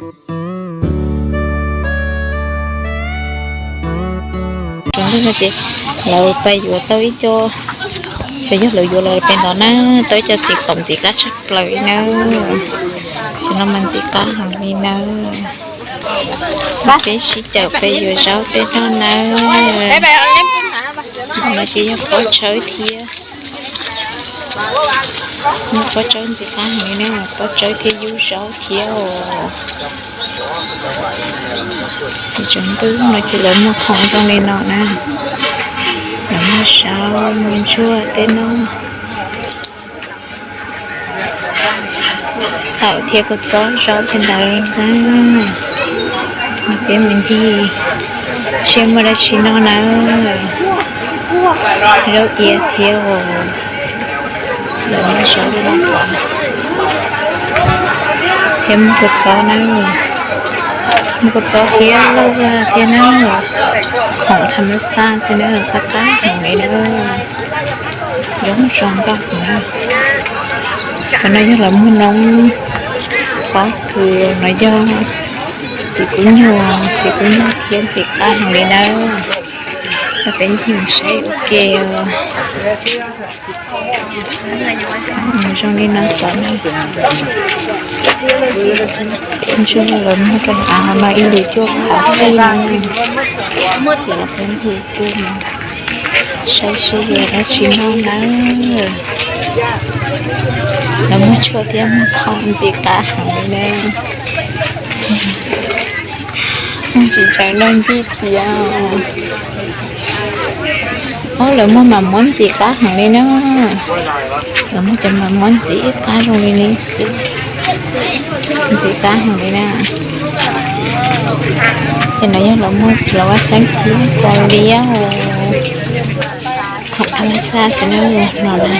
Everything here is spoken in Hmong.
Tsoom phooj ywg, no ces lawv pais yuav tau ib co, xyov yog lawv yuav los pem ntawd na, tau ib co txiv qaum ntxim qab tshaj plaws li nawb. Cov no mas ntxim qab heev li nawb. Peb sib caum pais yuav zaub tej no nawb. No ces yog pob tsawb thiab. Yog pob tsawb ntxim qab heev li nawb, pob tsawb thiab yub zaub thiab os. Ces tsoom phooj ywg, no ces lawv muag khoom zoo li no na. Lawv muag zaub, muag ntsuag tej no. Taum thiab kua txob zaub tej ntawd na. No peb mus ncig seb muaj dab tsi noj na. Zaub iav thiab os. Lawv muag zaub li no thiab muag kua txob na. Muag kua txob thiab lauj vaj thiab na. Khoom tham mas xaj xwb na, qab qab heev li na. Zoo zoo nkauj heev na. Cov no yog lawv muag noob pob kws, no yog txiv kub nyuj, txiv kub nyuj thiab ntxim qab heev li nawb. Coj peb ncig mus saib ua ke os. Zoo li no tod na. Ntsuag lawv muag rau av no ib lus cuaj phav tej no. Ces los peb ncig cuag no saib seb yog dab tsi noj nawb. Lawv muag tshuaj thiab muag khoom ntxim qab heev li nawb. Muag tsis tseem noj ncig thiab. Ob, lawv muag mas muab ntxim qab heev li na. Lawv muag cov mas muab ntxim qab zoo li ne xwb. Ntxim qab heev li na. Ces no yog lawv muag txiv lau vaj xeeb thiab kaus liab, khoom tham mas xaj xwb na no na.